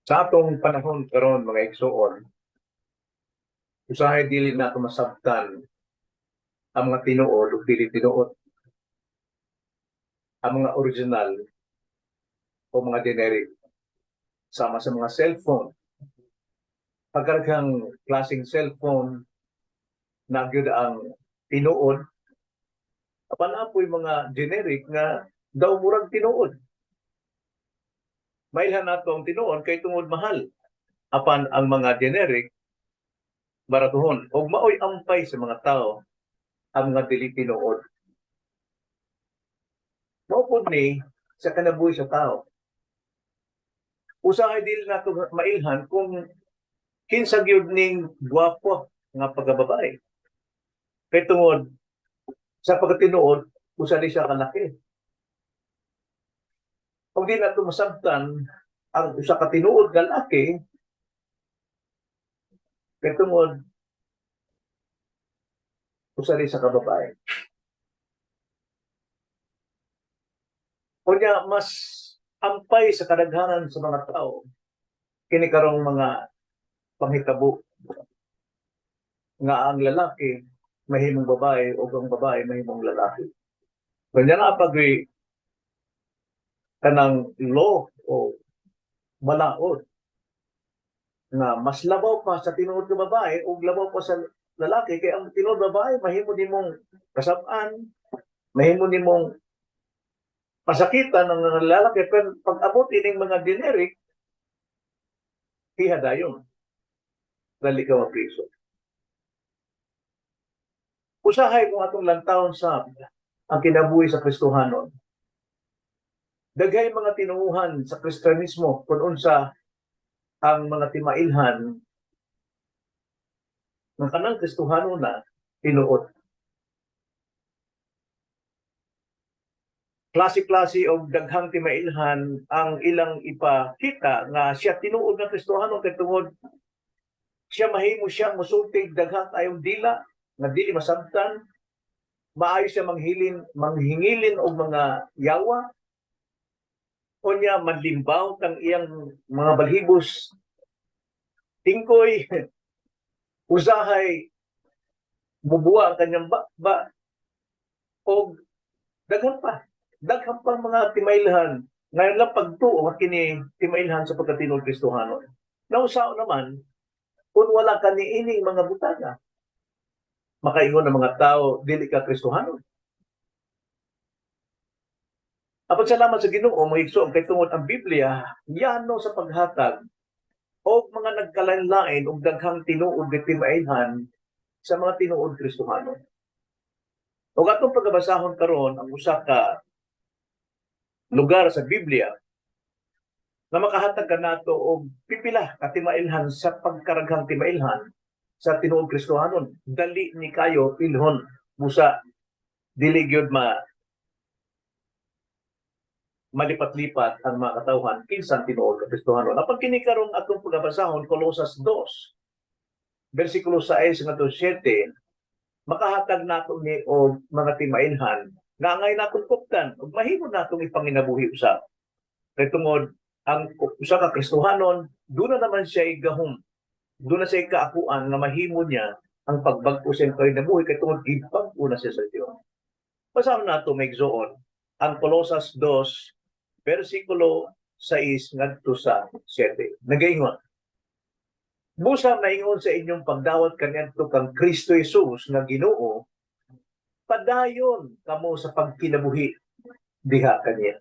Sa atong panahon karon, mga igsoon, usahay dili nato masabtan ang mga tinuod ug dili tinuod, ang mga original o mga generic, sama sa mga cellphone. Pagkaraghang klaseng cellphone na gyud ang tinuod, apan apoy mga generic nga daw murag tinuod. Mailhan nato ang tinuod kay tungod mahal. Apan ang mga generic baratuhon ug maoy ampay sa mga tao ang mga dili tinuod. Mao pud ni sa kinabuhi sa tao. Usahay dili nato mailhan kung kinsa gyud ning gwapo nga pagkababae. Kay tungod sa pagkatinuod, usa di siya kalaki. Kung di nato masabtan ang usa ka tinuod nga laki kay tungod usa di sa kababae. Unya mas ampay sa kadaghanan sa mga tao kini karong mga panghitabo nga ang lalaki mahimong babae o ang babae mahimong lalaki. Kanya na pag kanang law o balaod nga mas labaw pa sa tinuod nga babae o labaw pa sa lalaki, kay ang tinuod babae mahimo nimong kasab-an, mahimo nimong pasakitan ng mga lalaki, pero pag abot ining mga generic, hihadayon, dali ka mapriso. Usahay kung atong lantawon sa ang kinabuhi sa Kristohanon, daghay mga tinuuhan sa Kristiyanismo kung unsa ang mga timailhan ng kanang Kristohano na tinuod. Klase-klase og daghang timailhan ang ilang ipakita nga siya tinuod nga Kristohano kay tungod siya mahimo siya musultig daghang kayong dila nga dili masabtan, maayo siya manghilin manghingilin og mga yawa, unya manlimbaw kang iyang mga balhibos tingkoy, usahay mubuwa ang kanyang ba og daghan pang mga timailhan. Ngayon lang pagtuo nga kini timailhan sa pagkatinuod Kristohanon. Nausao naman kung wala ka niining mga butanga, makaingon ang mga tao dili ka Kristohanon? Apan salamat sa Ginoo, mga igsoon, kay tungod ang Biblia yano sa paghatag og mga nagkalain-lain og daghang tinuod nga timailhan sa mga tinuod Kristohanon. Ug atong pagabasahon karon ang usa ka lugar sa Biblia na makahatag kanato og pipila ka timailhan sa pagkaraghang timailhan sa tinuod Kristohanon. Dali ni kayo ilhon, busa dili gyud ma malipat-lipat ang mga katawhan kinsa tinuod ka Kristohanon. Apan kini karong atong pagabasahon, Colosas 2 versikulo 6 ngadto 7, makahatag nato ni og mga timailhan nga angay natong kuptan ug mahimo natong ipanginabuhi usab. Kay tungod ang usa ka Kristohanon, duna naman siya gahom. Duna siya kaakuan nga mahimo niya ang pagbag-o sa iyang kinabuhi kay tungod gibag-o na siya sa Dios. Basahon nato, mga igsoon, ang Colosas 2 versikulo 6 ngadto sa 7. Nagaingon: "Busa naingon sa inyong pagdawat kaniadto kang Kristo Jesus nga Ginoo, padayon kamo sa pagkinabuhi diha kaniya.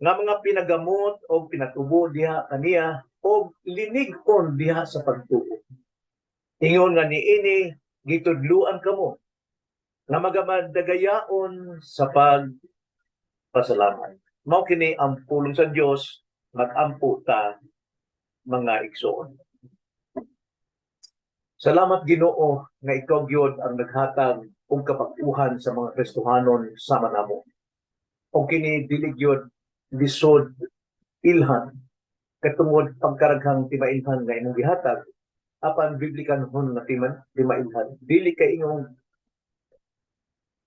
Nga mga pinagamot o pinatubo diha kaniya o linig-on diha sa pagtuo. Ingon nga niini gitudluan kamo nga magamadagayaon sa pagpasalamat." Mao kini ang pulong sa Dios. Mag-ampo ta, mga igsoon. Salamat, Ginoo, nga ikaw gyud ang naghatag og kabag-uhan sa mga Kristohanon sama namo. Og kini dili gyud lisod ilhan kay tungod pagkaraghang timailhan nga imong gihatag, apan biblikanhon nga timailhan, dili kay imong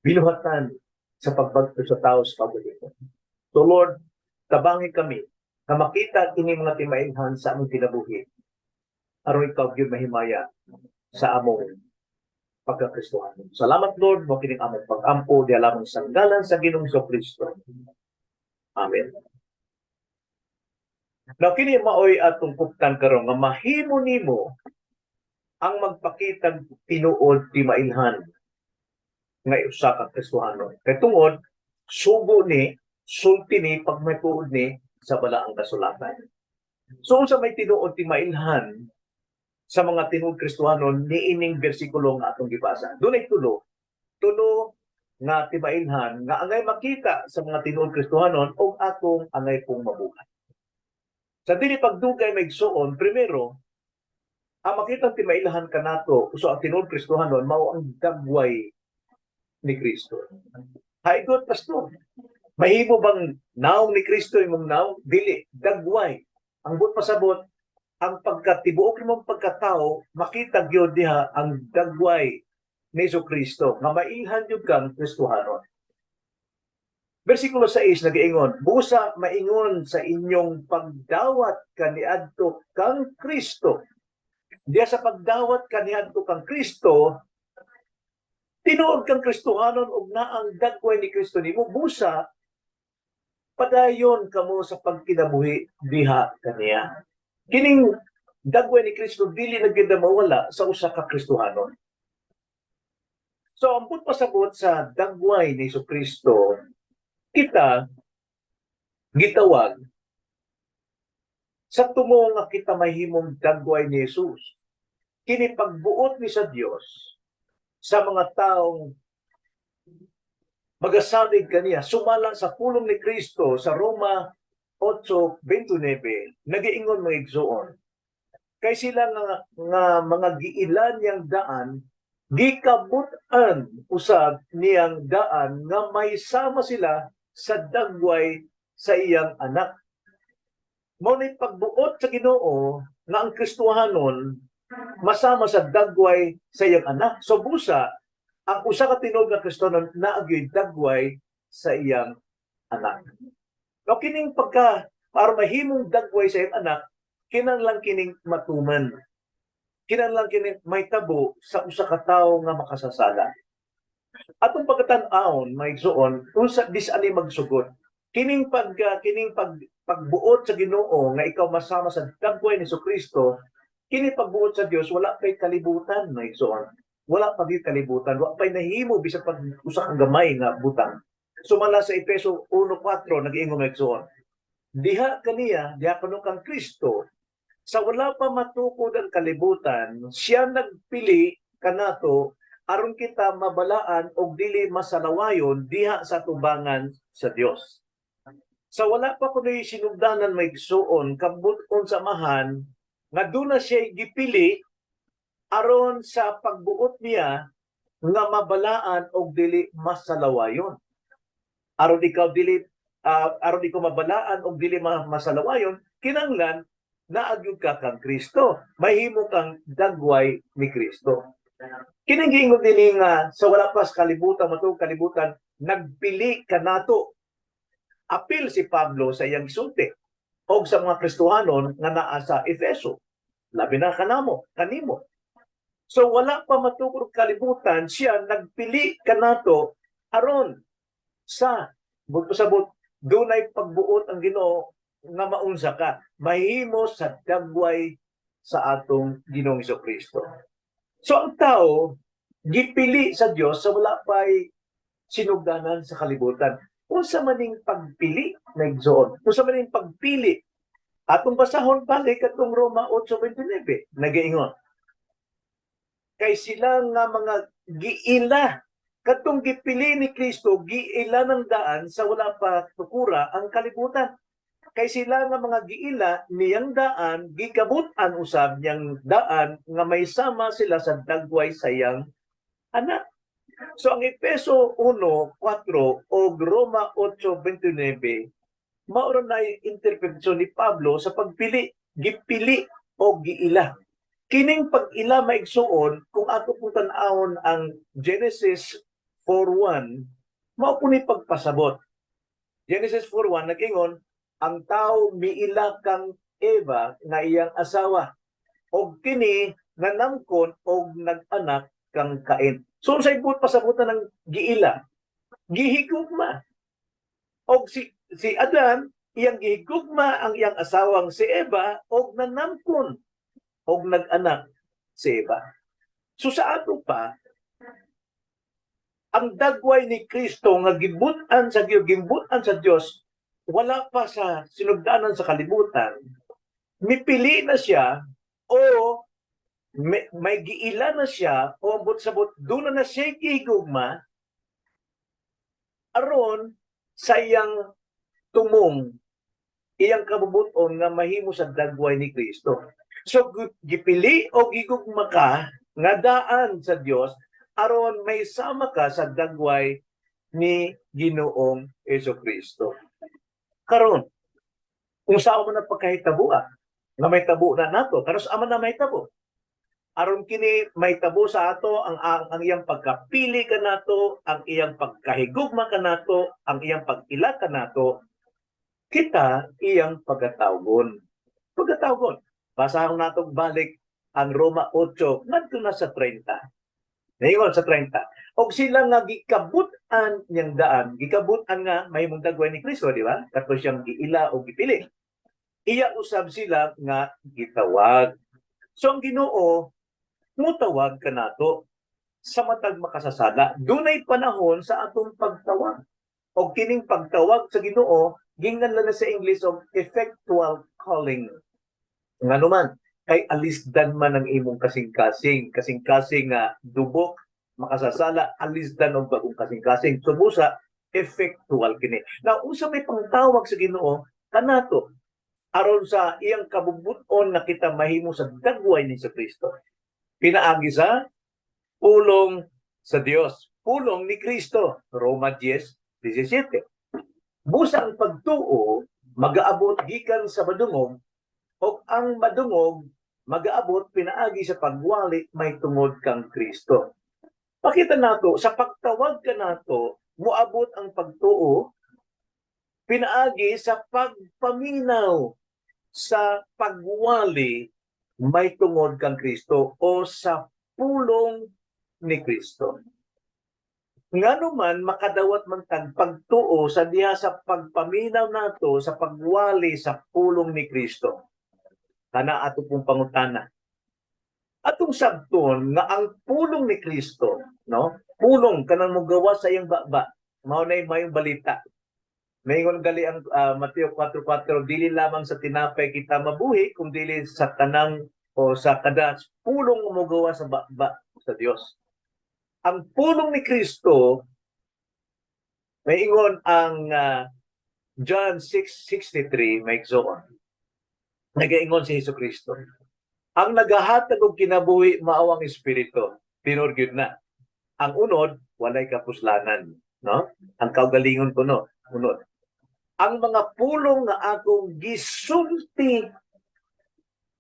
binuhatan sa pagbag-o sa tao sa kaugalingon. So Lord, tabangi kami. Nga makita kini mga timailhan sa among kinabuhi aron ikaw gyud mahimaya sa among pagkakristohanon. Salamat, Lord, mao kining among pag-ampo diha lamang sa ngalan sa Ginoong Kristo. Amen. Now kini maoy atong kuptan karon nga mahimo nimo ang magpakitag tinuod timailhan nga usa ka Kristohanon. Kay tungod sugo ni, sulti ni, pagmatuod ni sa Balaang Kasulatan. So unsa may tinuod timailhan sa mga tinuod Kristohanon niining bersikulo nga atong gibasa? Dunay tulo. Tulo nga timailhan nga angay makita sa mga tinuod Kristohanon o atong angay pong mabuhat. Sa dili pagdugay, mga igsuon, primero, ang makita timailhan kanato so ang tinuod Kristohanon mao ang dagway ni Kristo. Haigot, pastor. Mahimo bang naong ni Kristo imong naong? Dili, dagway. Ang buot pasabot, ang pagkatibuok nimong pagkatao, makita gyud diha ang dagway ni Hesus Kristo nga mailhan gyud kang Kristohanon. Versikulo 6 nagaingon, "Busa maingon sa inyong pagdawat kaniadto kang Kristo." Diya sa pagdawat kaniadto kang Kristo, tinuod kang Kristohanon ug naang dagway ni Kristo nimo, busa padayon kamo sa pagkinabuhi diha kaniya. Kining dagway ni Kristo dili na gyud mawala sa usa ka Kristohanon. So ang pasabot sa dagway ni Kristo, kita gitawag sa tumo nga kita mahimong dagway ni Jesus. Kini pagbuot ni sa Dios sa mga taong magasalig kaniya sumala sa pulong ni Kristo sa Roma 8:29. Nagiingon, mga igsuon, "Kay sila nga mga giila niyang daan, gikabut-an usab niyang daan nga may sama sila sa dagway sa iyang anak." Mao ni pagbuot sa Ginoo nga ang Kristohanon masama sa dagway sa iyang anak. So busa ang usa ka tinuod nga Kristohanon naa gyoy dagway sa iyang anak. No, kining pagka para mahimong dagway sa iyang anak, kinahanglan kining matuman. Kinahanglan kining may tabo sa usa ka tawo nga makasasala. Atong pagkatan-awon, mga igsuon, unsa dis ani magsugod. Kining pagbuot sa Ginoo nga ikaw masama sa dagway ni Kristo, kini pagbuot sa Dios wala pay kalibutan, mga igsuon. Wala pa gyud kalibutan, wala pay nahimo bisan pag usa ka gamay nga butang. Sumala sa Efeso 1:4, nag-iingon, mga igsuon, diha kaniya, diha kuno kang Kristo, sa wala pa matukod ang kalibutan, siya nagpili kanato aron kita mabalaan og dili masalawayon diha sa tubangan sa Dios. Sa wala pa kuno'y sinugdanan, mga igsuon, kabut-on sa Amahan nga duna siya gipili aron sa pagbuot niya nga mabalaan og dili masalawayon. Aron ikaw mabalaan og dili masalawayon, kinahanglan naa gyud ka kang Kristo. Mahimo kang dagway ni Kristo. Kining giingon dinhi nga sa wala pa sa kalibutan matug kalibutan nagpili kanato. Apil si Pablo sa iyang gisulti og sa mga Kristohanon nga naa sa Efeso. Labi na kanamo, kanimo. So wala pa matukod kalibutan, siya nagpili kanato aron sa pasabot dunay pagbuot ang Ginoo nga maunsa ka, mahimo sa dagway sa atong Ginoong Kristo. So ang tao gipili sa Dios sa wala pa'y sinugdanan sa kalibutan. Unsa man ning pagpili, mga igsoon? Unsa man ning pagpili? Atong basahon balik atong Roma 8:29. Nagaingon, "Kay sila nga mga giila," katong gipili ni Kristo, giila ng daan sa wala pa tukura ang kalibutan. "Kay sila nga mga giila niyang daan, gikabut-an usab niyang daan nga may sama sila sa dagway sa iyang anak." So ang Efeso 1:4 o Roma 8:29 mao na interpretasyon ni Pablo sa pagpili, gipili o giila. Kining pag-ila, mga igsuon, kung ato pong tan-awon ang Genesis 4:1, mao po ni pagpasabot. Genesis 4:1 nag-ingon, Ang tao miila kang Eva nga iyang asawa. Og kini nanamkon og nag-anak kang Cain. So unsay buot pasabutan ng giila? Gihigugma. Og si Adan iyang gihigugma ang iyang asawang si Eva og nanamkon og nag-anak si Eva. So sa ato pa, ang dagway ni Kristo nga gibut-an sa Dios, gimbut-an sa Dios, wala pa sa sinugdanan sa kalibutan, mipili na siya o may giila na siya o ambot sabot doon na siya gihigugma aron sa iyang tumong, iyang kabubuton nga mahimo sa dagway ni Kristo. So gipili o gigugma ka nga daan sa Dios aron may sama ka sa dagway ni Ginoong Kristo. Karon, kung saan mo na pagkahitabo nga may tabo na nato, karon sa man na may tabo. Aron kini may tabo sa ato ang iyang pagkapili kanato, ang iyang pagkahigugma kanato, ang iyang pag-ila kanato, kita iyang pagkatawgon. Pagkatawgon. Basahon nato balik ang Roma 8 ngadto na sa 30. Naingon sa 30. Og sila nga gikabut-an niyang daan, gikabut-an nga mahimong dagway ni Kristo, di ba? Kato siyang giila o gipili. Iya usab sila nga gitawag. So ang Ginoo mutawag kanato sa matag makasasala. Dunay panahon sa atong pagtawag. Og kining pagtawag sa Ginoo, gingnan na sa English og effectual calling. Ngano man, kay alisdan man ang imong kasing-kasing, kasing-kasing nga dubok, makasasala, alisdan og bagong kasing-kasing. Subusa, effectual kini. Now, unsa may pangtawag sa Ginoo kanato aron sa iyang kabubuton na kita mahimo sa dagway ni sa Kristo? Pinaagi sa pulong sa Dios, pulong ni Kristo, Roma 10:17. Busa ang pagtuo magaabot gikan sa madungog o ang madungog magaabot pinaagi sa pagwali may tungod kang Kristo. Pakita nato sa pagtawag kanato, moabot ang pagtuo pinaagi sa pagpaminaw sa pagwali may tungod kang Kristo o sa pulong ni Kristo. Ngano man makadawat man tag pagtuo sa diha sa pagpaminaw nato sa pagwali sa pulong ni Kristo? Kana ato pong pangutana. Atong sabton nga ang pulong ni Kristo, no? Pulong kanang mogawa sa iyang baba, mao na mayong balita. Maingon gali ang Mateo 4:4, dili lamang sa tinapay kita mabuhi kung dili sa tanang o sa kada pulong mogawa sa baba sa Dios. Ang pulong ni Kristo, may ingon ang John 6:63, may igsoon. Nagaingon si Hesus Kristo. Ang nagahatag og kinabuhi mao ang Espiritu. Tinuod gyud na. Ang unod walay kapuslanan, no? Ang kaugalingon ko, no, unod. Ang mga pulong nga akong gisulti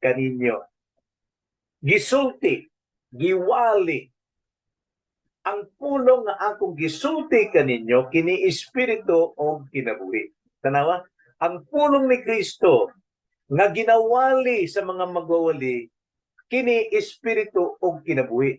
kaninyo. Gisulti, giwali. Ang pulong nga akong gisulti kaninyo kini espiritu og kinabuhi. Tanawa, ang pulong ni Kristo nga ginawali sa mga magwawali kini espiritu og kinabuhi.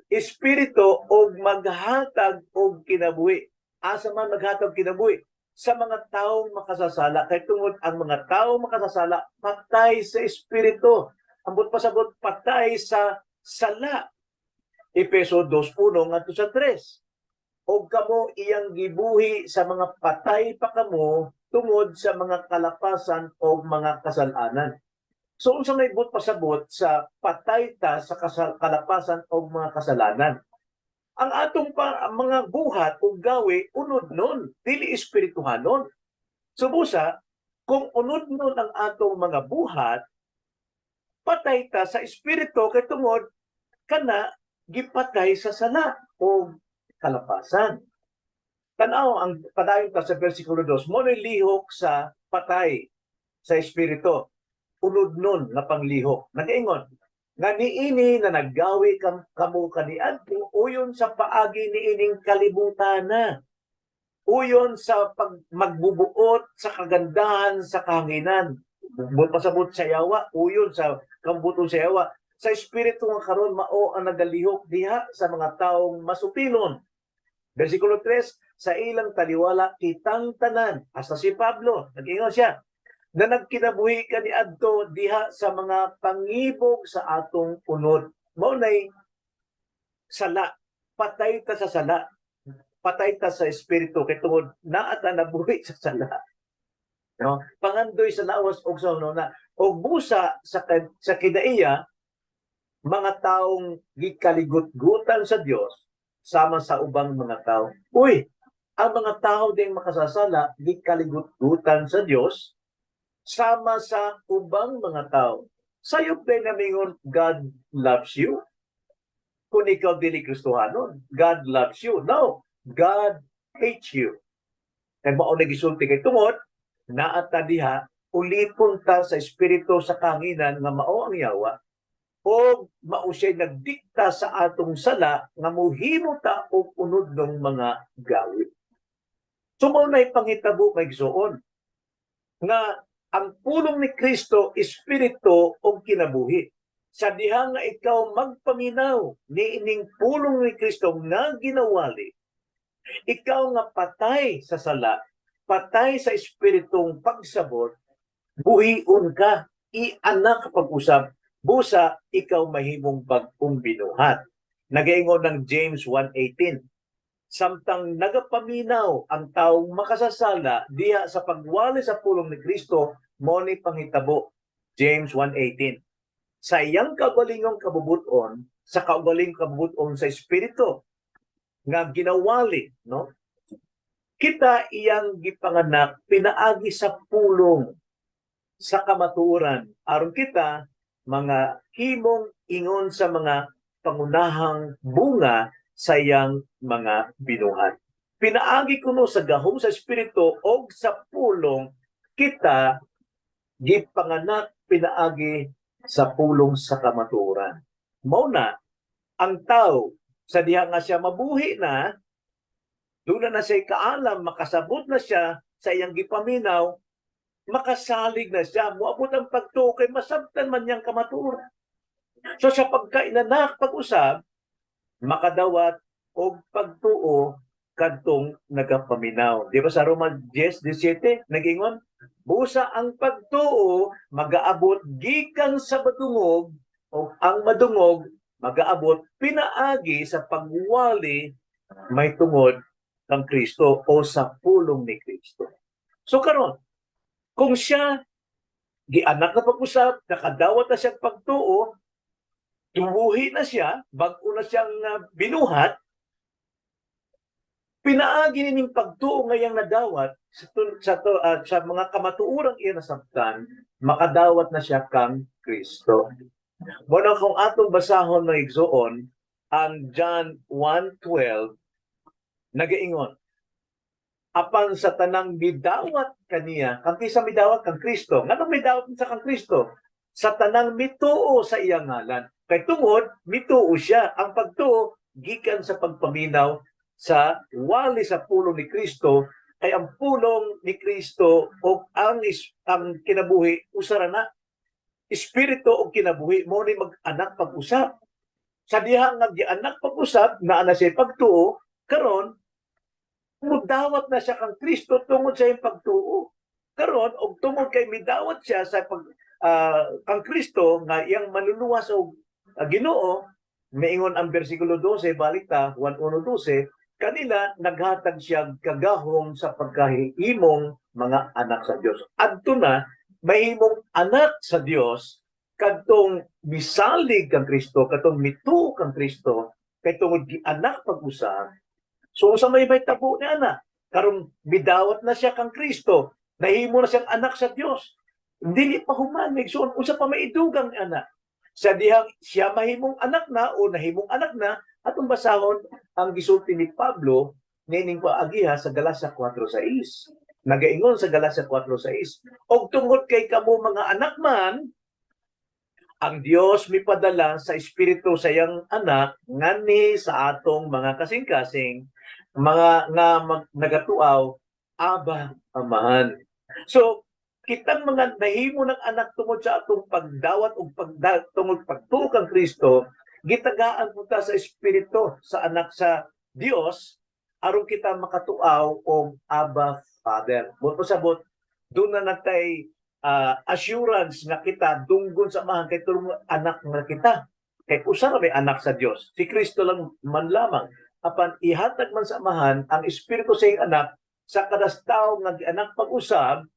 Espiritu og maghatag og kinabuhi. Asa man maghatag og kinabuhi? Sa mga taong makasasala, kay tungod ang mga taong makasasala patay sa espiritu. Ambot pasabot, patay sa sala. Epeso 2:1 ngadto sa 3. Og kamo iyang gibuhi sa mga patay pa kamo tungod sa mga kalapasan o mga kasalanan. So unsa may buot pasabot sa patay ta sa kalapasan o mga kasalanan? Ang atong pa, ang mga buhat o gawi unod nun, dili espirituhanon. Subusa, kung unod nun ang atong mga buhat, patay ta sa espiritu kay tungod kana gipatay sa sala o kalapasan. Tanaw ang padayon ta sa versikulo 2, mo lihok sa patay sa espiritu. Unod nun nga panglihok. Nagaingon, nga niini na naggawi kamo kaniadto uyon sa paagi niining kalibutan na. Uyon sa pag magbubuot sa kagandahan sa kahanginan. Buot pasabot sa yawa, uyon sa kambuton sa yawa. Sa espiritu nga karon mao ang nagalihok diha sa mga taong masupilon. Versikulo 3, sa ilang taliwala kitang tanan, hasta si Pablo, nag-ingon siya, na nagkinabuhi kaniadto diha sa mga pangibog sa atong unod. Mao nay sala, patay ta sa sala, patay ta sa espiritu kay tungod naa ta nabuhi sa sala. No? Pangandoy sa lawas og sa na og busa sa kinaiya mga taong gikaligutgutan sa Dios sama sa ubang mga tao. Uy, ang mga tao ding makasasala gikaligutgutan sa Dios sama sa ubang mga tao. Sayop din namingon, "God loves you." Kung ikaw dili Kristohanon, God loves you. No, God hates you. Kay mao na gisulti kay tungod naa ta diha ulipon ta sa espiritu sa kahanginan nga mao ang yawa o mao siya nagdikta sa atong sala nga muhimo ta og unod ng mga gawi. So mao na'y panghitabo, mga igsoon, nga ang pulong ni Kristo espiritu og kinabuhi. Sa diha nga ikaw magpaminaw niining pulong ni Kristo nga ginawali, ikaw nga patay sa sala, patay sa espiritong pagsabot, buhion ka, ianak pag-usab, busa ikaw mahimong bag-ong binuhat. Nagaingon ng James 1:18, samtang nagapaminaw ang taong makasasala diha sa pagwali sa pulong ni Kristo, mao ni panghitabo. James 1:18. Sa iyang kaugalingong kabubuton, sa kaugalingong kabubuton sa espiritu nga ginawali, no? Kita iyang gipanganak pinaagi sa pulong sa kamatuoran aron kita mga himong ingon sa mga pangunahang bunga sa iyang mga binuhat. Pinaagi kuno sa gahom sa espiritu o sa pulong, kita gipanganak pinaagi sa pulong sa kamatuoran. Mao na ang tao sa diha nga siya mabuhi na, doon na siya kaalam, makasabot na siya sa iyang gipaminaw, makasalig na siya, moabot ang pagtuo kay masabtan man niyang kamatuoran. So sa pagkainanak pag-usab, makadawat og pagtuo kadtong nagapaminaw. Di ba sa Roma 10:17 nagingon, busa ang pagtuo magaabot gikan sa madungog o ang madungog magaabot pinaagi sa pagwali may tungod kang Kristo o sa pulong ni Kristo. So karon, kung siya gianak na pag-usab, nakadawat na siyang pagtuo, tumuhi na siya, bag-o na siyang binuhat, pinaagi nining pagtuo ngayang nadawat sa mga kamatuorang iya nasabtan, makadawat na siya kang Kristo. Mao kung atong basahon, mga igsoon, ang John 1:12, nagaingon, apan sa tanang midawat kaniya, kang kinsa midawat? Kang Kristo. Nganong midawat sa kang Kristo? Sa tanang mituo sa iyang ngalan. Kay tungod mituo siya, ang pagtuo gikan sa pagpaminaw sa wali sa pulong ni Kristo, kay ang pulong ni Kristo o ang kinabuhi usa ra na, espiritu o kinabuhi. Mao ni mag-anak pag-usab. Sa diha nga gianak pag-usab, naa na siya pagtuo, karon mudawat na siya kang Kristo tungod sa iyang pagtuo. Karon og tungod kay midawat siya sa pag kang Kristo nga iyang manluluwas og Ginoo, miingon ang bersikulo 12, balik ta 1:1-12, kanila naghatag siya kagahom sa pagkahimong mga anak sa Dios. Adto na mahimong anak sa Dios kadtong misalig kang Kristo, kadtong mituo kang Kristo, kay tungod gianak pag-usab. So sa may tabo ni ana, karon midawat na siya kang Kristo, nahimo na siyang anak sa Dios. Dili pa human, igsoon, unsa pa maidugang ni ana? Sa dihang siya mahimong anak na o nahimong anak na, atong basahon ang gisulti ni Pablo niining paagiha sa Galacia 4:6. Nagaingon sa Galacia 4:6, og tungod kay kamo mga anak man, ang Dios mipadala sa espiritu sa iyang anak nganhi sa atong mga kasing-kasing, Mga nga nagatuaw, "Aba, Amahan." So, kitang mga nahimo ng anak tungod sa atong pagdawat o tungod pagtuo kang Kristo, gitagaan po ta sa Espiritu sa anak sa Dios aron kita makatuaw og "Abba Father." Buot pasabot, doon na natay assurance nga kita dunggon sa Amahan kay tulong anak nga kita. Kay usa ra may anak sa Dios. Si Kristo lang man lamang. Apan ihatag man sa Amahan ang Espiritu sa iyang anak sa kada tawo nga gianak pag-usab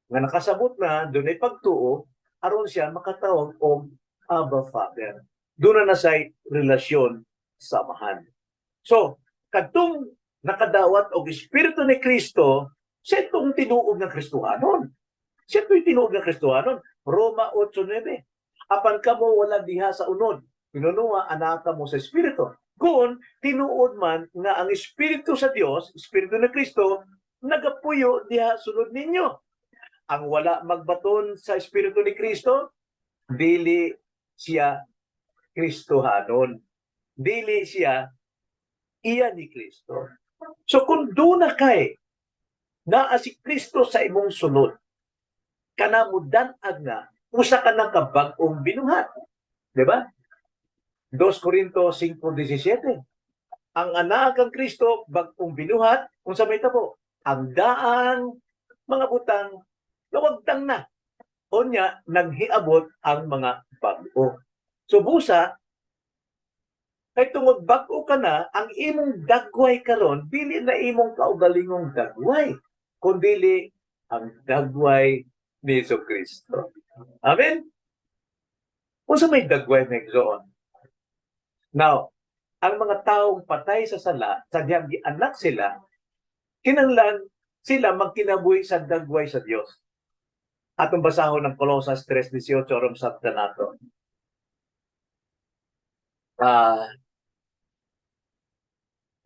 nga nakasabot na dunay pagtuo aron siya makatawag og "Abba Father." Doon na nasay relasyon sa Amahan. So, kadtong nakadawat og Espiritu ni Kristo, siya itong tinuod nga Kristohanon. Siya ito'y tinuod nga Kristohanon. Roma 8:9. Apan kamo wala diha sa unod. Tinunuha anak mo sa Espiritu. Kung tinuod man nga ang Espiritu sa Dios, Espiritu ni Kristo, nagapuyo diha sulod ninyo. Ang wala magbaton sa Espiritu ni Kristo, dili siya Kristohanon. Dili siya iya ni Kristo. So kung doon na kay naa si Kristo sa imong sulod, kana mudan-ag na usa ka ng kabag-ong binuhat. Di ba? 2 Corinto 5:17. Ang anak kang Kristo bag-ong binuhat, unsa may tabo? Ang daang mga butang lawagtang na. Unya naghiabot ang mga bag-o. So busa kay tungod bag-o ka na, ang imong dagway karon dili na imong kaugalingong dagway, kundili ang dagway ni Hesus Kristo. Amen? Unsa may dagway na, igsoon? Now, ang mga taong patay sa sala, sa diyang gianak sila, kinanglan sila magkinabuhi sa dagway sa Dios. Atong basahon ng Colosas 3:18 aron sabta nato.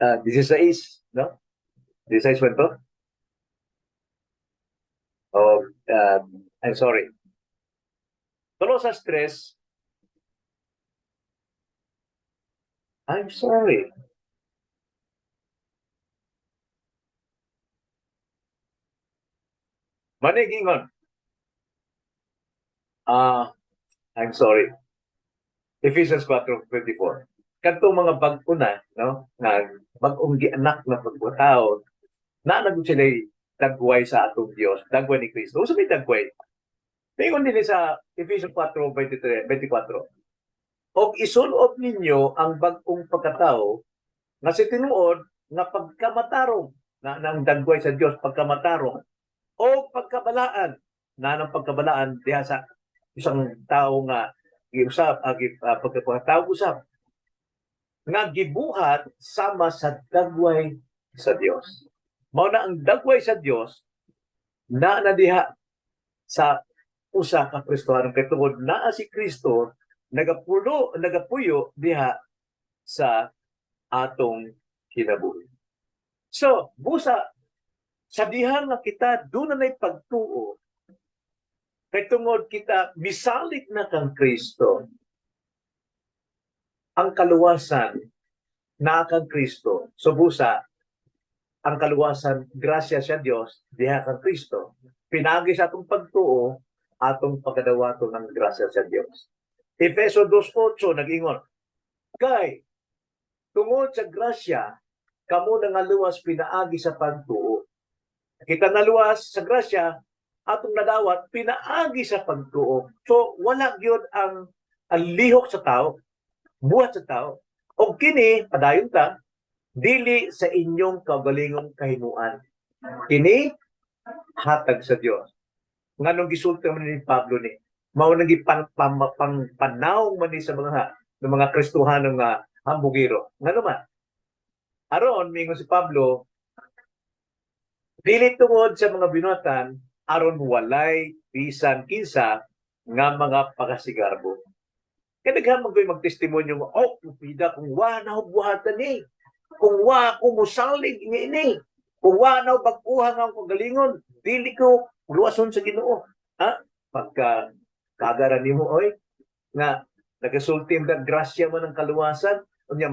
16, no? 16 ba ito? Oh, I'm sorry. Colosas 3. I'm sorry. Manigingon. Ah, I'm sorry. Ephesians 4:24. Kadtong mga bag-o na, no? Nga bag-ong gianak na pagkatao, na na sila dagway sa atong Dios, dagway ni Kristo. Unsa may dagway? Ingon dinhi sa Ephesians 4:23, 24. Og isulob ninyo ang bag-ong pagkatao nga si tinuod nga pagkamatarong na nang dagway sa Dios, pagkamatarong o pagkabalaan na ng pagkabalaan diha sa isang tao nga giusab pagkatao usab nga gibuhat sama sa dagway sa Dios. Mao na ang dagway sa Dios na na diha sa usa ka Kristohanon kay tungod naa si Kristo nagapulo nagapuyo diha sa atong kinabuhi. So, busa sa diha nga kita doon na pagtuo kay tungod kita misalig na kang Kristo, ang kaluwasan na kang Kristo. So busa ang kaluwasan, grasya sa Dios diha kang Kristo. Pinagi sa atong pagtuo, atong pagkadawaton ng grasya sa Dios. Efeso 2:8 nag-ingon, kay tungod sa grasya kamo nangaluwas pinaagi sa pagtuo. Kita naluwas sa grasya, atong nadawat pinaagi sa pagtuo. So wala gyud ang lihok sa tao, buhat sa tao. Og kini padayon ta, dili sa inyong kaugalingong kahimuan. Kini hatag sa Dios. Nganong gisulti man ni Pablo ni? Mao nang gipang pang, pang, panawong man ni sa mga ng mga Kristohano nga hambugiro. Ngano man? Aron mingon si Pablo, dili tungod sa mga binuhatan aron walay bisan kinsa nga mga pakasigarbo. Kaya daghan man ko'y magtestimonyo nga, "Oh, pupida kung wa na buhatan ni. Kung wa ko musalig ini ini. Kung wa na bag-uha nga akong kagalingon, dili ko luwason sa Ginoo." Ha? Pagka kagaran nimo oy nga nagasulti nga grasya man ang kaluwasan, Unya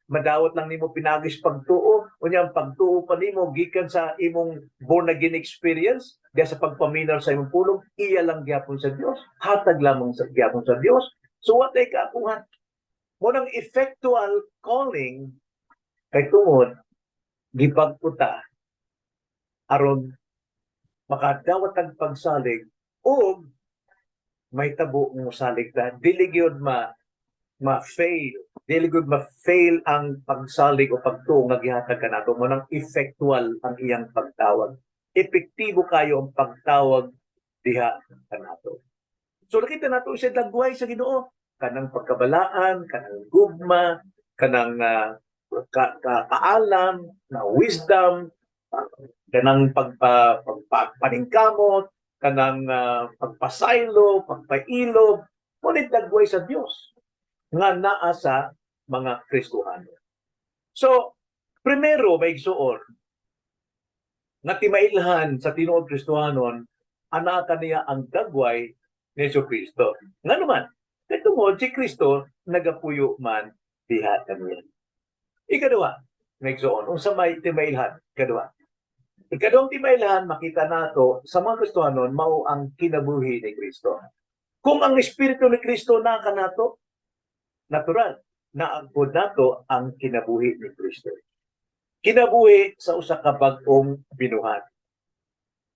madawat lang nimo pinaagi sa pagtuo. Unya ang pagtuo pa nimo gikan sa imong born again experience, diya sa pagpaminaw sa imong pulong, iya lang gyapon sa Dios. Hatag lamang sa gyapon sa Dios. So wa tay kaakuhan. Mao nang effectual calling kay tungod gibag-o ta aron makadawat ang pagsalig ug may tabo mo salig ta, dili gyud ma ma-fail, dili gyud ma-fail ang pagsalig o pagtuo nga gihatag kanato. Mao nang effectual ang iyang pagtawag, epektibo kayo ang pagtawag diha kanato. So nakita nato siya, dagway sa Ginoo, kanang pagkabalaan, kanang gugma, kanang kaalam na wisdom, kanang pagpaningkamot, kanang pagpasaylo, pagpailob, ngunit dagway sa Dios nga naa sa mga Kristohano. So, primero, mga igsuon, nga timailhan sa tinuod Kristohanon, anaa kaniya ang dagway ni Jesu Kristo. Nga naman, kay tungod si Kristo nagapuyo man diha kaniya. Ikaduha, mga igsuon, unsa may timailhan? Ikaduha. Ikaduhang timailhan, makita nato sa mga Kristohanon, mao ang kinabuhi ni Kristo. Kung ang Espiritu ni Kristo naa kanato, natural, naagpod nato ang kinabuhi ni Kristo. Kinabuhi sa usa ka bag-ong binuhat.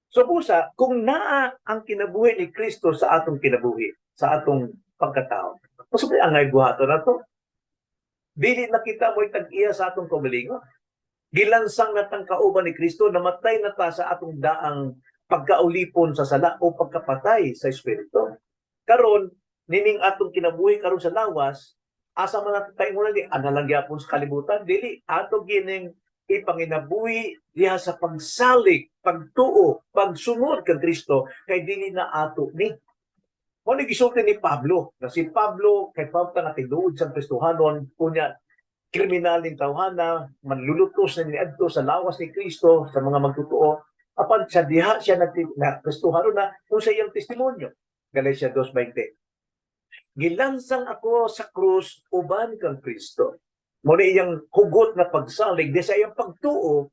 So busa, kung naa ang kinabuhi ni Kristo sa atong kinabuhi, sa atong pagkatao, unsa may angay buhaton nato? Dili na kita mo'y tag-iya sa atong kaugalingon. Gilansang na tang kauban ni Kristo, namatay na ta sa atong daang pagkaulipon sa sala o pagkapatay sa espiritu. Karon, nining atong kinabuhi karon sa lawas, asa man nato tayo muna di, ana lang gyapon sa kalibutan, dili ato gining ipanginabuhi diha sa pagsalig, pagtuo, pagsunod kang Kristo, kay dili na ato ni. Mao ni gisulti ni Pablo, na si Pablo kay Pablo nga tinuod sa Kristohanon, unya kriminal ning tawhana, manlulutos na niadto sa lawas ni Kristo sa mga magtotoo. Apan sa diha siya nag na Kristohanon na, kung sa iyang testimonyo. Galatia 2:20. "Gilansang ako sa krus uban kang Kristo." Mao ni iyang hugot na pagsalig di sa iyang pagtuo,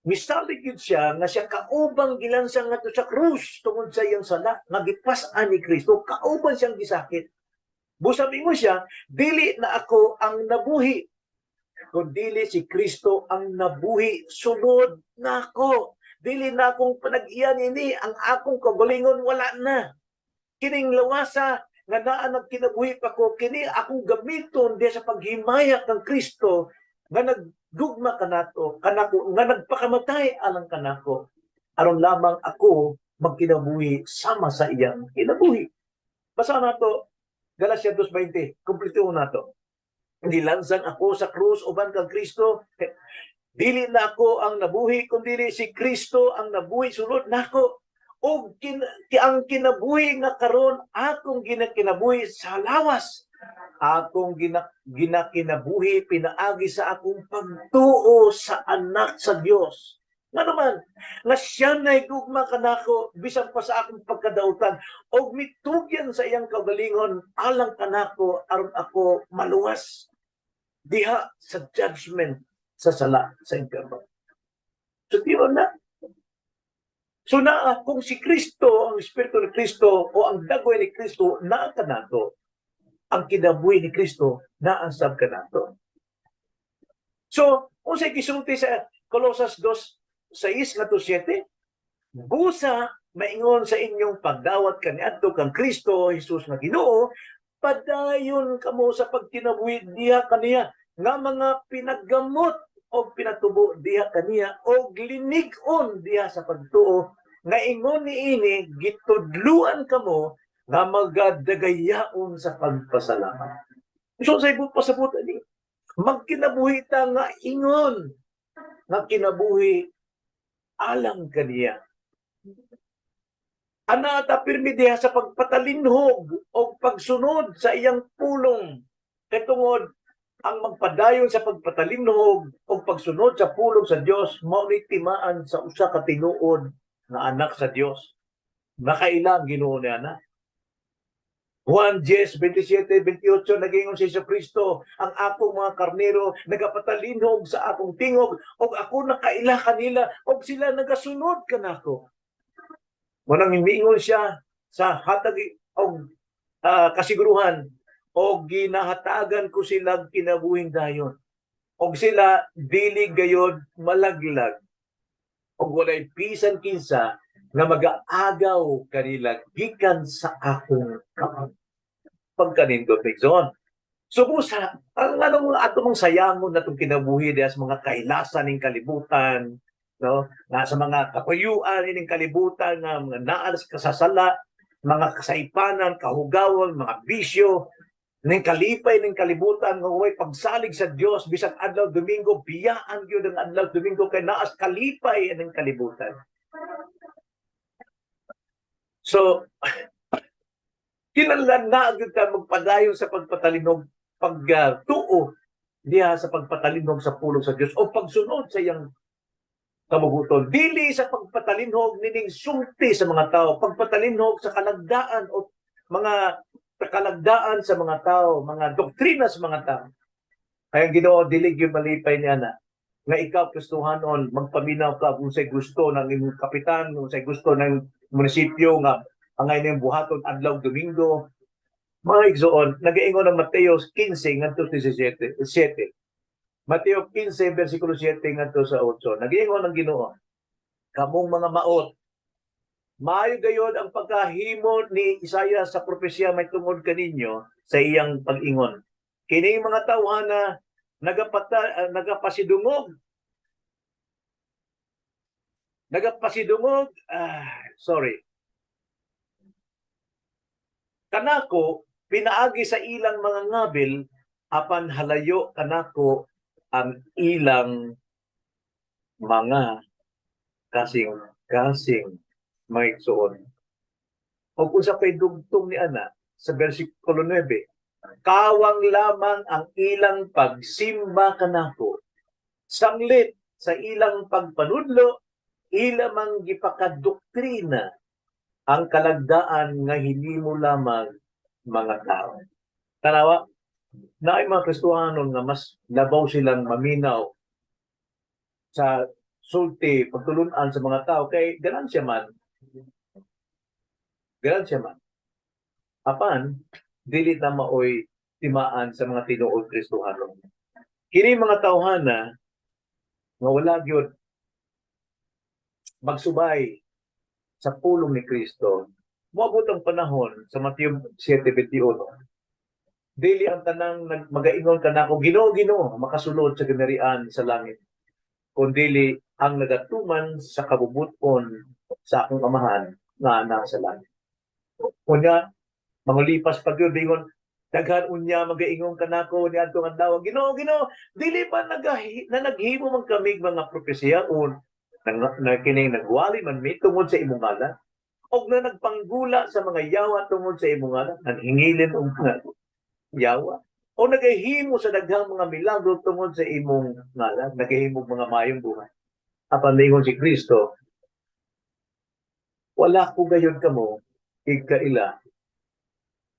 misalig yun siya nga siya kaubang gilansang ngadto sa krus tungod sa iyang sala nga gipas-an ni Kristo, kauban siyang gisakit. Busa mingon siya, "Dili na ako ang nabuhi, kundi si Kristo ang nabuhi sulod nako. Dili na akong panag-iyan ini, ang akong kaugalingon wala na. Kining lawasa nga naa nagkinabuhi pa ko, kini akong gamiton diha sa paghimaya kang Kristo nga naggugma kanato kanako, nga nagpakamatay alang kanako, aron lamang ako magkinabuhi sama sa iyang kinabuhi." Basa nato Galatia 2:20, kumpleto nato. "Nilansang ako sa krus uban kang Kristo. Dili na ako ang nabuhi, kundi si Kristo ang nabuhi sulod nako. Ug ang kinabuhi nga karon akong ginakinabuhi sa lawas, akong ginakinabuhi pinaagi sa akong pagtuo sa Anak sa Dios." Nga naman, nga siya nahigugma kanako bisan pa sa akong pagkadautan og mitugyan sa iyang kaugalingon alang kanako aron ako maluwas diha sa judgment sa sala sa impyerno. So di ba na? So na kung si Kristo, ang Espiritu ni Kristo o ang dagway ni Kristo naa kanato, ang kinabuhi ni Kristo naa sab kanato. So, unsay gisulti sa Colosas 2:6 ngadto 7? "Busa maingon sa inyong pagdawat kaniadto kang Kristo Jesus nga Ginoo, padayon kamo sa pagkinabuhi diha kaniya nga mga pinaggamot o pinatubo diha kaniya o linig-on diha sa pagtuo nga ingon niini gitudluan kamo nga magadagayaon sa pagpasalamat." So sa ibang pasabot ani, magkinabuhi ta nga ingon nga kinabuhi alang kaniya. Ana ta pirmi diha sa pagpatalinhog o pagsunod sa iyang pulong. Kay tungod ang magpadayon sa pagpatalinhog o pagsunod sa pulong sa Dios mao ni timaan sa usa ka tinuod nga anak sa Dios. Nakaila ang Ginoo niya na. Juan 10, 27, 28, nag-ingon si Jesu Kristo, "Ang akong mga karnero nagapatalinhog sa akong tingog, og ako nakaila kanila, og sila nagasunod kanako." Mao nang miingon siya sa hatag og kasiguruhan, "Og ginahatagan ko sila kinabuhing dayon. Og sila dili gayod malaglag. Og walay bisan kinsa nga magaagaw kanila gikan sa akong kamot." Pagkanindot ni John. So busa, ang anong ato mong sayangon na itong kinabuhi diya sa mga kahilasan ng kalibutan, no? Nga sa mga katuyuan ining kalibutan nga mga naa sa kasasala, mga kasaypanan, kahugawan, mga bisyo, ning kalipay ning kalibutan nga way pagsalig sa Dios. Bisag adlaw Domingo, biyaan gyud ang adlaw Domingo kay naas kalipay ning kalibutan. So kinahanglan na gyud ka magpadayon sa pagpatalinog, pagtuo diha sa pagpatalinhog sa pulong sa Dios o pagsunod sa iyang kabubut-on. Dili sa pagpatalinhog nining sulti sa mga tao, pagpatalinhog sa kalagdaan o mga kalagdaan sa mga tao, mga doktrina sa mga tao. Kaya ang Ginoo dili gyud malipay niya na nga ikaw, Kristohanon, magpaminaw ka kung say gusto ng imong kapitan, kung say gusto ng munisipyo nga angay niyang buhaton adlaw Domingo. Mga igsoon, nagaingon ang Mateo 15 ngadto 17, 7. Mateo 15 versikulo 7 ngadto sa 8. Nagaingon ang Ginoo, "Kamong mga maot, maayo gayod ang pagkahimo ni Isaias sa propesya may tungod kaninyo sa iyang pag-ingon. Kining mga tawhana nagapasidungog nagapasidungog, sorry, kanako pinaagi sa ilang mga ngabil, apan halayo kanako ang ilang mga kasing-kasing." Mga igsoon, o kung sa pay dugtong ni ana sa versikulo 9, "Kawang lamang ang ilang pagsimba kanako. Sanglit sa ilang pagpanudlo, ila mang gipakadoktrina ang kalagdaan nga hinimo lamang mga tao." Tanawa, naay mga Kristohanon nga mas labaw silang maminaw sa sulti, pagtulunan sa mga tao, kay ganansya man. Ganansya man. Apan, dili na maoy timaan sa mga tinuod Kristohanon. Kini mga tawhana nga wala gyud magsubay sa pulong ni Kristo, moabot ang panahon sa Mateo 7:21. "Dili ang tanang magaingon kanako, 'Ginoo, Ginoo,' makasulod sa gingharian sa langit, kundili ang nagatuman sa kabubut-on sa akong Amahan nga nasa langit." Unya, mangulipas pa gyud ingon, "Daghan unya magaingon kanako niadtong adlaw, 'Ginoo, Ginoo, dili ba na naghimo man kamig mga propesiya o na kining nagwali man mi tungod sa imong ngalan og na nagpanggula sa mga yawa tungod sa imong ngalan,'" nanghingilin og mga yawa, "o nagahimo sa daghang mga milagro tungod sa imong ngalan, nagahimo mga mayong buhay?" Apan ningon si Kristo, "Wala ko gayod kamo igkaila.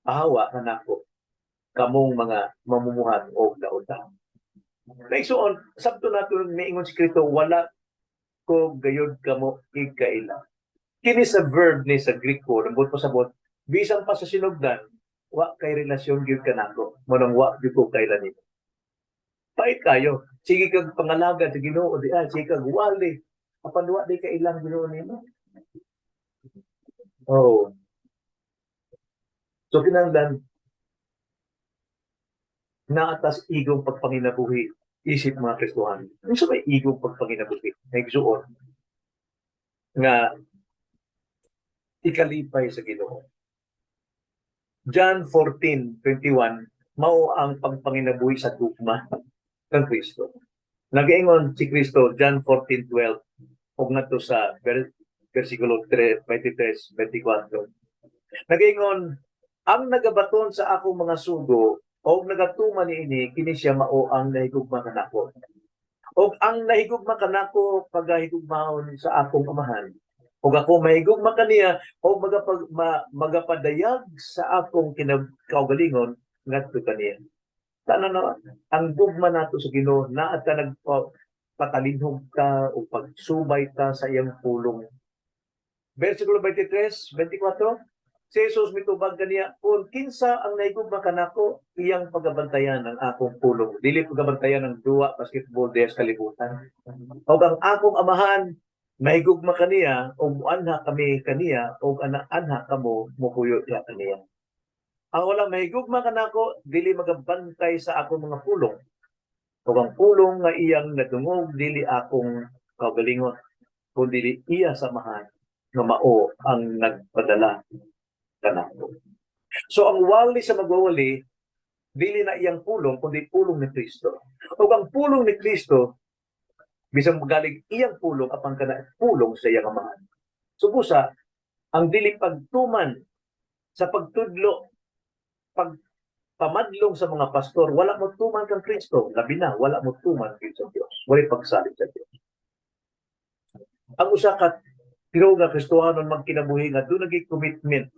Pahawa kanako, kamong mga mamumuhat og dautan." Naigsuon, sabto nato miingon si Kristo, "Wala ko gayod kamo igkaila." Kini sa verb ni sa Griko, nambot pasabot, bisan pa sa sinugdan, wa kay relasyon gyud kanako, mao nang wa gyud ko kaila nimo. Pait kayo. Sige kag pangalagad sa Ginoo di ay, sige kag wali. Apan wa di ka ilang Ginoo nimo. Oh. So kinahanglan naatas igong pagpanginabuhi isip mga Kristohanon. Unsa may igong pagpanginabuhi? Naigsuon nga ikalipay sa Ginoo. John 14:21 mao ang pagpanginabuhi sa gugma ng Kristo. Nagaingon si Kristo, John 14:12 ug ngadto sa versikulo 3, 23, 24. Nagaingon, "Ang nagabaton sa akong mga sugo og nagatuman niini, kini siya mao ang nahigugma kanako. Og ang nahigugma kanako pagahigugmaon sa akong Amahan." Ug ako mahigugma kaniya o magapadayag sa akong kaugalingon ngadto kaniya. Tanaw na ang gugma nato sa Ginoo, naa ta nagpatalinhog ta o pagsubay ta sa iyang pulong. Versikulo 23, 24, si Jesus mitubag kaniya, "Kung kinsa ang nahigugma kanako, iyang pagabantayan ang akong pulong." Dili pagabantayan ang duwa, basketball diya sa kalibutan. "Og ang akong Amahan mahigugma kaniya, ug muanha kami kaniya, ug ana-anha kamo mupuyo diha kaniya." Ang wala mahigugma kanako, dili magabantay sa akong mga pulong. Ug ang pulong nga iyang nadungog, dili akong kaugalingon, kundi iya sa Amahan nga mao ang nagpadala kanako. So ang wali sa magwawali, dili na iyang pulong, kundi pulong ni Kristo. Ug ang pulong ni Kristo, bisan magaling iyang pulong, apan kana pulong sa iyang Amahan. So busa, ang dili pagtuman sa pagtudlo, pag pamadlong sa mga pastor, wala mo tuman kang Kristo, labi na, wala mo tuman kay sa Dios. Wala pagsalig sa Dios. Ang usa ka tinuod nga Kristohanon magkinabuhi nga duna gyud commitment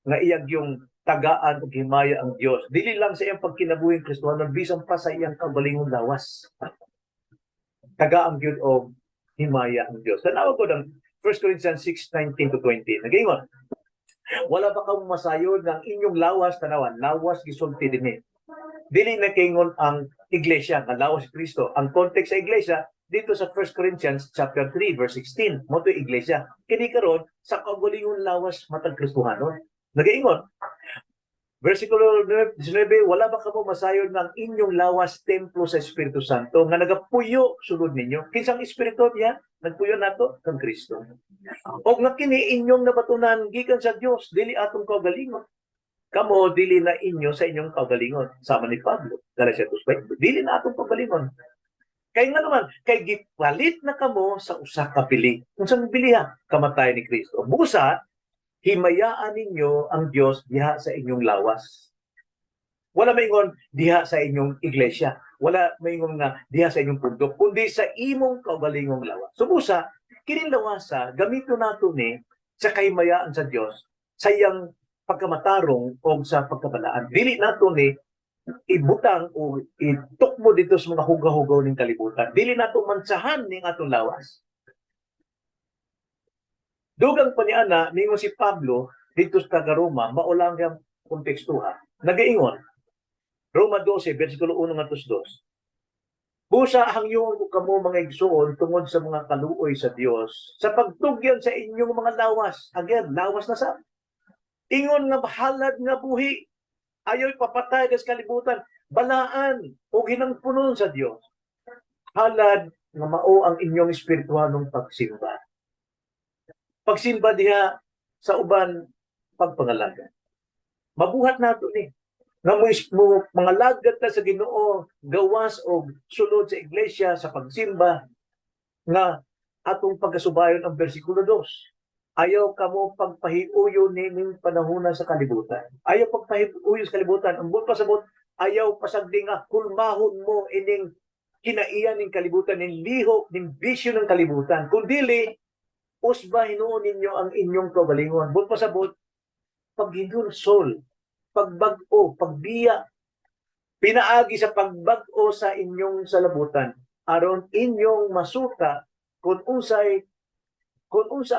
nga iyang yung tagaan og himaya ang Dios. Dili lang sa iyang pagkinabuhing Kristohanon, bisan pa sa iyang kaugalingong lawas. Tagaan gyud og himaya ang Dios. Tanawa ko ng 1 Corinthians 6:19 to 20. Nagaingon, "Wala ba kamo masayod ng inyong lawas?" Tanawan, lawas gisulti dinhi. Dili na kingon ang iglesia, nga lawas si Kristo. Ang context sa iglesia dito sa 1 Corinthians chapter 3 verse 16, mao to iglesia. Kini karon sa kaugalingong lawas matag Kristohanon. Nagaingon, versikulo 19, "Wala ba kamo masayod ng inyong lawas templo sa Espiritu Santo nga nagapuyo sulod ninyo?" Kinsang Espiritu niya? Nagpuyo nato kang Kristo. "Og nga kini inyong nabatunan gikan sa Dios, dili atong kaugalingon. Kamo dili na inyo sa inyong kaugalingon." Sama ni Pablo, Galatia 2:20. Dili na atong kaugalingon. Kay nga naman, kay gipalit na kamo sa usa ka bili. Unsang biliha? Kamatayan ni Kristo. Busa, himayaan ninyo ang Dios diha sa inyong lawas. Wala maingon diha sa inyong iglesia. Wala maingon nga diha sa inyong pundok, kundi sa imong kaugalingong lawas. So busa, kining lawasa, gamito nato ni sa kahimayaan sa Dios, sa iyang pagkamatarong o sa pagkabalaan. Dili nato ni ibutang o itukmo dito sa mga hugaw-hugaw ng kalibutan. Dili nato mansahan ning atong lawas. Dugang pa ni ana, mingon si Pablo dito sa taga Roma, mao lang ang konteksto ha. Nagaingon, Roma 12, versikulo 1 ngadto 2. "Busa hangyoon ko kamo, mga igsuon, tungod sa mga kaluoy sa Dios, sa pagtugyan sa inyong mga lawas." Again, lawas na sa. "Ingon nga halad nga buhi, ayaw ipapatay sa kalibutan, balaan o hinangpunon sa Dios. Halad nga mao ang inyong espiritualong pagsimba." Pagsimba diha sa uban, pagpangalaga. Mabuhat nato ni nga mo mangalagad ta sa Ginoo gawas og sulod sa iglesia sa pagsimba nga atong pagkasubayon ang versikulo 2. Ayaw kamo pagpahiuyo nining panahona sa kalibutan. Ayaw pagpahiuyo sa kalibutan. Ang buot pasabot, ayaw pasagdi nga hulmahon mo ining kinaiyan ning kalibutan, ning lihok, ning bisyo ng kalibutan. Kung dili, usba hinuon ninyo ang inyong kaugalingon. Buot pasabot, paghinulsol, pagbag-o, pagbiya, pinaagi sa pagbag-o sa inyong salabutan, aron inyong masuta kung unsa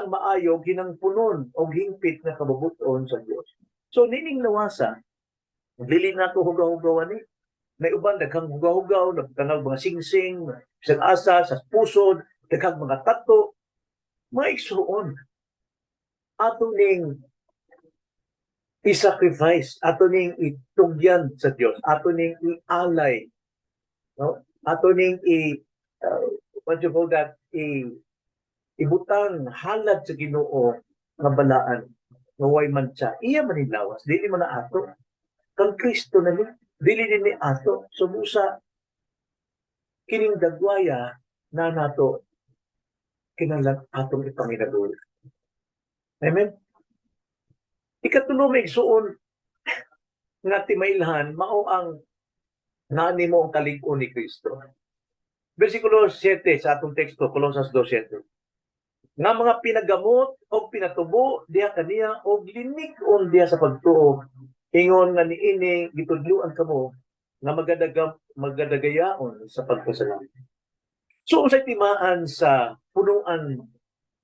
ang maayo, hinangpunon o hingpit nga kabubut-on sa Dios. So nining lawasa, dili na to hugaw-hugawan ni. May uban daghang hugaw-hugaw, daghang mga singsing, bisag asa sa pusod, daghang mga tato, mga igsuon. Ato ning i-sacrifice, ato ning itugyan sa Dios, ato ning ialay, no? Ato ning i what you call that, i ibutang halad sa Ginoo nga balaan nga way mantsa. Iya man ning lawas, dili man na ato. Kang Kristo na ni, dili din ni ato. So busa kining dagwaya na nato kinahanglan atong ipanginabuhi. Amen. Ikatulo, mga igsuon, nga timailhan, mao ang nani mo ang kalig-on ni Kristo. Versikulo 7 sa atong teksto, Colosas 2:7. Nga mga pinagamot o pinatubo diha kaniya og linig-on diha sa pagtuo, ingon nga niini gitudloan kamo nga magadagayaon sa pagpasalamat. So unsay timaan sa punuan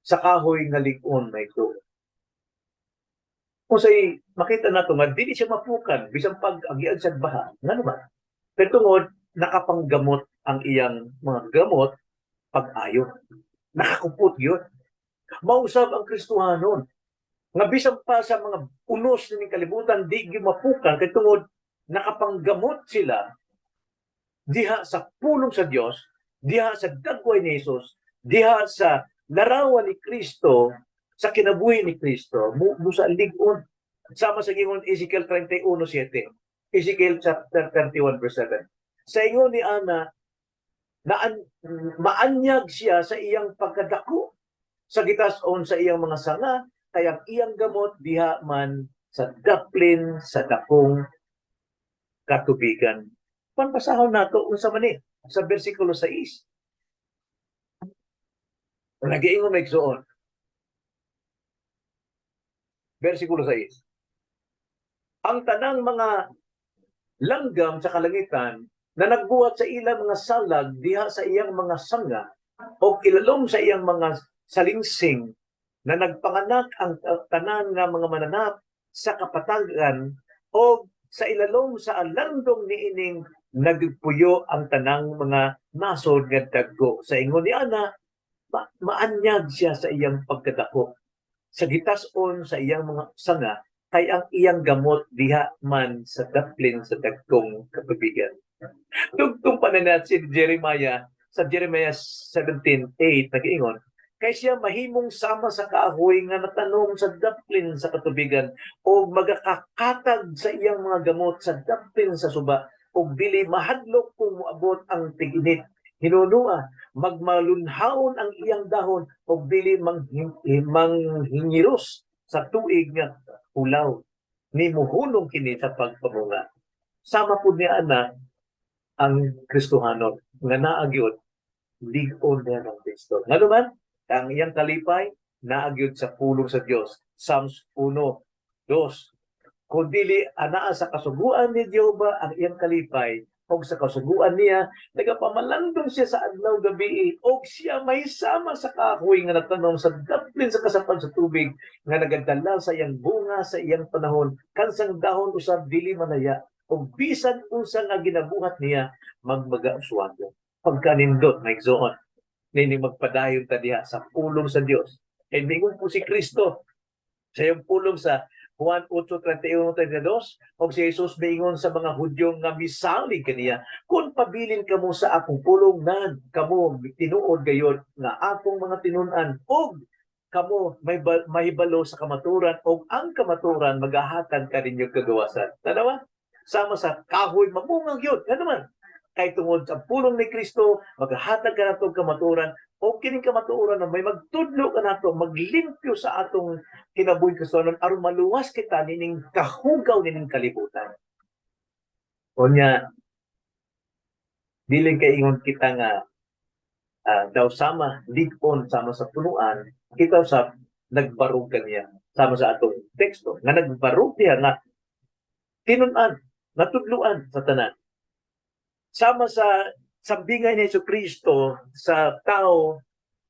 sa kahoy nga lig-on, may ito? Unsay makita nato nga dili siya mapukan bisan pag agian sa baha, ngano ba? Pero tungod nakapanggamot ang iyang mga gamot pag-ayo. Nakakupot yun. Mausab ang Kristohanon nga bisan pa sa mga unos ning kalibutan, di gyud mapukan kay tungod nakapanggamot sila diha sa pulong sa Dios, diha sa dagway ni Jesus, diha sa larawan ni Kristo, sa kinabuhi ni Kristo, mo sa lig-on. Sama sa gingon Ezekiel 31:7. Ezekiel chapter 31 verse 7. Sa ingon ni Ana, maanyag siya sa iyang pagkadako sa gitas-on sa iyang mga sanga, kay ang iyang gamot diha man sa daplin sa dakong katubigan. Panbasahon nato unsa man ni sa bersikulo 6. Nagiingon, may igsoon. Bersikulo 6. Ang tanang mga langgam sa kalangitan na nagbuhat sa ilang mga salag diha sa iyang mga sanga o ilalom sa iyang mga salingsing, na nagpanganak ang tanan nga mga mananap sa kapatagan o sa ilalom sa alandong niining nagpuyo ang tanang mga nasod nga dagko. Sa ingon ni ana, maanyag siya sa iyang pagkadako sa gitas-on sa iyang mga sanga, kay ang iyang gamot diha man sa daplin sa dagkong katubigan. Dugtong pa na si Jeremiah sa Jeremiah 17:8, nag-ingon, kay siya mahimong sama sa kahoy nga natanom sa daplin sa katubigan o magakakatag sa iyang mga gamot sa daplin sa suba o dili mahadlok kung moabot ang tig-init. Hinunua, magmalunhaon ang iyang dahon o dili manghingiros sa tuig nga hulaw. Ni muhunong kini sa pagpamunga. Sama po niya ana ang Kristohanon nga naa gyud lig-on niya ng Kristo. Ngano man, ang iyang kalipay naa gyud sa pulong sa Dios. Psalms 1:2. Kung dili anaa sa kasuguan ni Jehova ang iyang kalipay, og sa kasuguan niya nagapamalandong siya sa adlaw gabi, og siya may sama sa kahoy nga natanom sa daplin sa kasapan sa tubig, nga nagadala sa iyang bunga sa iyang panahon, kansang dahon usab dili manaya, og bisan unsa nga ginabuhat niya magmagauswagon. Pagkanindot, mga igsoon, nini magpadayon ta diha sa pulong sa Dios. Kay mingon po si Kristo sa iyang pulong sa Juan 8:31-32, og si Jesus miingon sa mga Hudyo nga misalig kaniya, "Kung pabilin kamo sa akong pulong, nan kamo tinuod gayod nga akong mga tinun-an, ug kamo may mahibalo sa kamaturan, ug ang kamaturan magahatag kaninyo kagawasan." Tanawa, sama sa kahoy, mamunga gyud. Ngano man? Kay tungod sa pulong ni Kristo magahatag kanato kamaturan, o kining kamatuoran na may magtudlo kanato, maglimpyo sa atong kinabuhi Kristohanon aron maluwas kita nining kahugaw nining kalibutan. Unya, dili kay ingon kita nga daw sama lig-on sama sa punuan, kita sa nagbarog kaniya sama sa atong teksto nga nagbarog diha nga tinun-an, natudluan sa tanan. Sama sa sambingay ni Hesus Kristo sa tao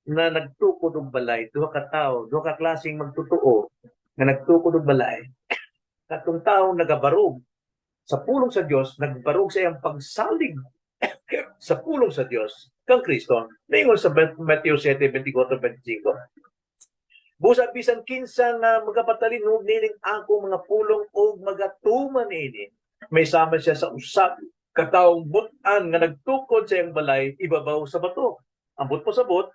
na nagtukod og balay, duha ka tawo, duha ka klaseng magtutoo nga nagtukod og balay. Katong tawo nagabarog sa pulong sa Dios, nagbarog sa iyang pagsalig sa pulong sa Dios kang Kristo. Ningon sa Mateo 7:24, 25. Busa bisan kinsa nga magapatalinhog nining akong mga pulong og magatuman ini, may sama siya sa usa ka tawong but-an nga nagtukod sa iyang balay ibabaw sa bato. Ambot po sabot,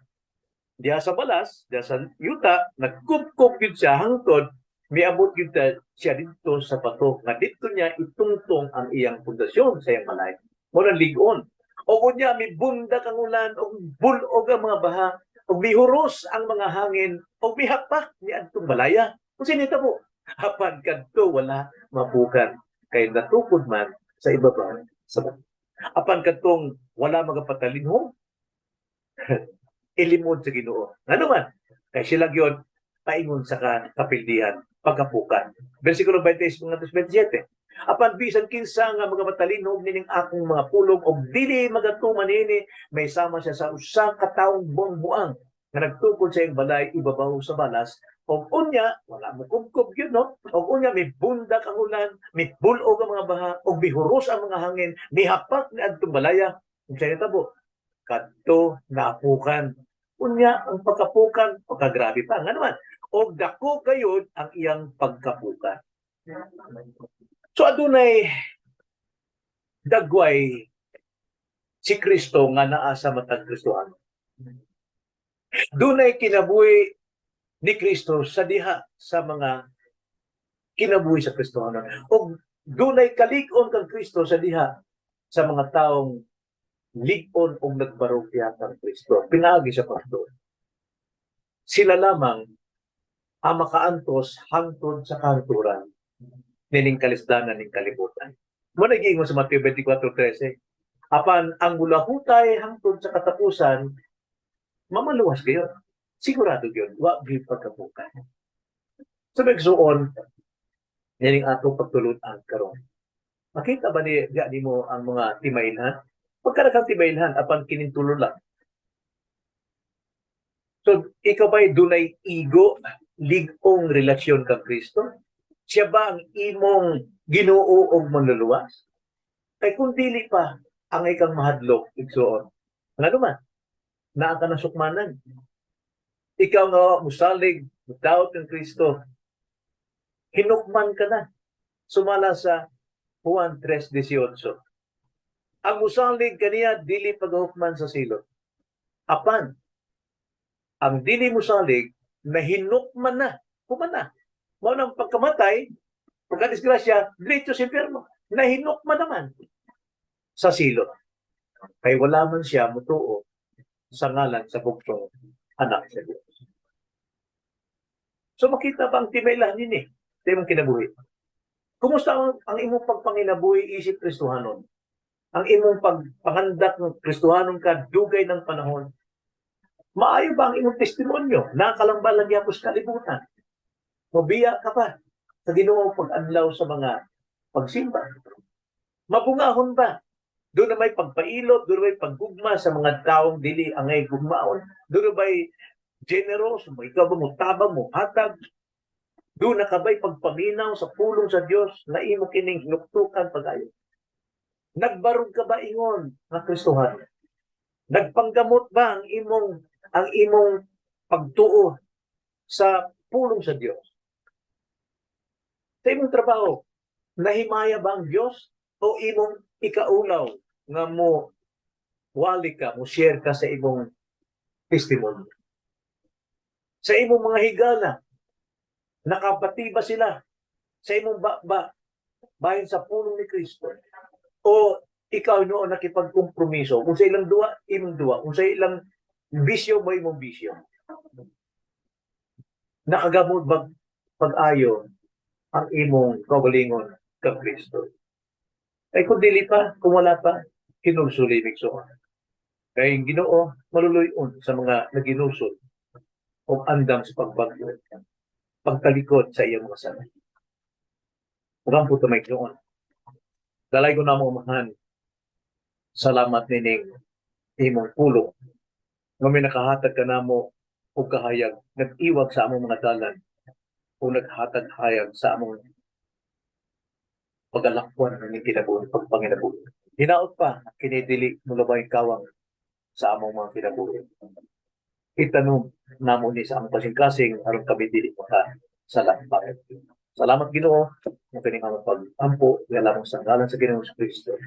diha sa balas, diha sa yuta, nagkupkop gyud siya hangtod miabot gyud siya didto sa bato nga didto niya itungtong ang iyang pundasyon sa iyang balay. Mo nang lig-on. O unya mibundak ang ulan og bulog ang mga baha ug mihuros ang mga hangin ug mihapak niadtong balaya. Kung sinita po, apan kadto wala mapukan kay natukod man sa ibabaw sa bato. Apan kadtong wala magapatalinhog, ilimod sa Ginoo. Ano man? Kay sila gyud paingon sa kapildihan, pagkapukan. Versikulo 26 ngadto 27. "Apan bisan kinsa nga mga matalinog nining akong mga pulong og dili magatuman niini, may sama siya sa usa ka taong buang-buang nga nagtukod sa iyang balay ibabaw sa balas, og unya wala mo kubkob gyud, no? Og unya mibundak ang ulan, mibul-og ang mga baha ug mihuros ang mga hangin, mihapak ni adtong balaya. Unsay nitabo? Kadto naapukan. Unya ang pagkapukan pagkagrabe pa. Nga naman, og dako gayud ang iyang pagkapukan." So adunay dagway si Kristo nga naa sa matag Kristohano. Dunay kinabuhi ni Kristo sa diha sa mga kinabuhi sa Kristohano. Og dunay kalig-on kang Kristo sa diha sa mga taong lig-on og nagbarog kang Kristo. Pinaagi sa pagtuo. Sila lamang ang makaantos hangtod sa kahangturan nining kalisdanan ning kalibutan. Mao na giingon sa Mateo 24:13. "Apan ang mulahutay hangtod sa katapusan, mamaluwas gayud." Sigurado gyud, wa gyud pagkapukan. So igsuon, nining atong pagtulun-an karon. Makita ba ni ga nimo ang mga timailhan? Pagka timailhan apan kining tulo lang. So ikaw ba'y dunay igo, lig-ong relasyon kang Kristo? Siya ba ang imong Ginoo og Manluluwas? Kay kung dili pa, ang ikang mahadlok, igsuon. Ngano man? Naa ka na sukmanan. Ikaw nga musalig, mudawat ng Kristo, hinukman ka na. Sumala sa Juan 3:18. Ang musalig kaniya dili paghukman sa silot. Apan ang dili musalig, nahinukman na, human na. Mao nang pagkamatay, pagkadisgrasya, diretso sa impyerno. Nahinukman naman sa silot. Kay wala man siya mutuo sa ngalan sa bugsong anak sa Diyos. So makita ba ang timaylahan nini sa imong kinabuhi? Kumusta ang imong pagpanginabuhi isip Kristohanon? Ang imong pagpangandak ng Kristohanon ka dugay ng panahon? Maayo ba ang imong testimonyo? Nakalambal lang gyapon sa kalibutan? Mobiya ka pa sa Ginoo pag-adlaw sa mga pagsimba? Mabungahon ba? Doon na may pagpailot, doon na may paggugma sa mga taong dili angay gugmaon. Doon na ba'y generous, mo ikaw ba mo tabang mo hatag? Doon na ka ba'y pagpaminaw sa pulong sa Dios na imo kining hinuktukan pag-ayo? Nagbarog ka ba ingon nga Kristohan? Nagpanggamot ba ang imong pagtuo sa pulong sa Dios? Sa imong trabaho, nahimaya ba ang Dios o imong ikaulaw nga mo wali ka, mo share ka sa imong testimony? Sa imong mga higala, nakapati ba sila sa imong ba bahin sa pulong ni Kristo? O ikaw noon nakipagkompromiso, kung sa ilang duwa, imong duwa, kung sa ilang bisyo mo, imong bisyo? Nakagamot ba pag-ayo ang imong kaugalingon kang Kristo? Ay kung dili pa, kung wala pa, hinulsuli, igsoon. Kay ang Ginoo maluluy-on sa mga naginulsol o andam sa pagbagyo, pagtalikod sa iyang mga sala. Mugampo ta, igsoon. Dalaygon namo Amahan. Salamat nining imong pulong nga may nakahatag ka namo og kahayag, nag-iwag sa among mga dalan o naghatag hayag sa among pagalakwan ng kinabuhi, pagpanginabuhi. Hinaot pa, kini dili mulabay kawang sa among mga kinabuhi. Itanom namo ni sa among kasing-kasing aron kami dili maka sa lampak. Salamat, Ginoo, ng kining among pag-ampo, lamang sa ngalan sa Ginoong Kristo.